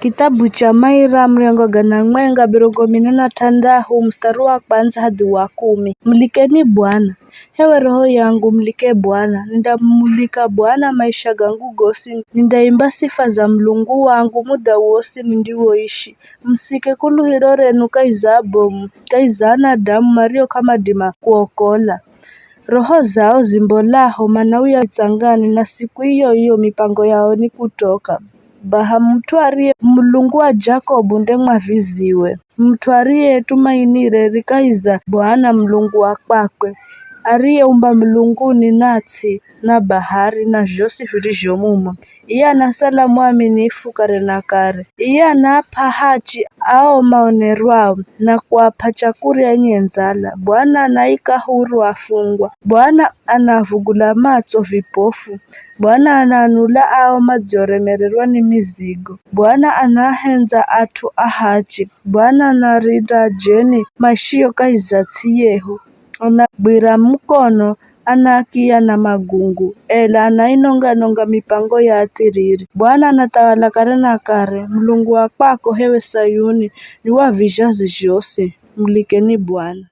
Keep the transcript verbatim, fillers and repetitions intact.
Kitabu cha Maira, muryango gana mwenga, mirongo mine na thandahu, mustari wa kwandza hadi wa kumi. Mulikeni Bwana. Hewe roho yangu, mulike Bwana, nindamumulika Bwana maisha gangu gosi, nindaimba sifa za Mulungu wangu muda wosi nindiwoishi. Musike kuluhiro renu kahi za abomu, kahi za anadamu mario k'amadima kuokola. Roho zao zimbolaho manauya mitsangani, na siku iyo iyo mipango yao ni kutoka. Baha mut'u ariye Mulungu wa Jakobu nde mwaviziwe, mut'u ariye tumainire ri kahi za Bwana Mulungu wa kwakwe, ariyeumba mulunguni na ts'i na bahari na zhosi virizho mumo. Iye anasala mwaminifu kare na kare. Iye anaap'a hachi ao maonerwao, na kuap'a chakurya enye ndzala. Bwana anaika huru afungwa. Bwana anaavugula matso vipofu. Bwana anaanula ao madzioremererwa ni mizigo. Bwana anaahendza at'u ahachi. Bwana anarinda ajeni maishio kahi za ts'i yehu. Anagwira mukono anaakiya na magungu, ela anainonga-nonga mipango ya athiriri. Bwana anathawala kare na kare. Mulungu wa kwako, hewe Sayuni, ni wa vizhazi zhosi. Mulikeni Bwana.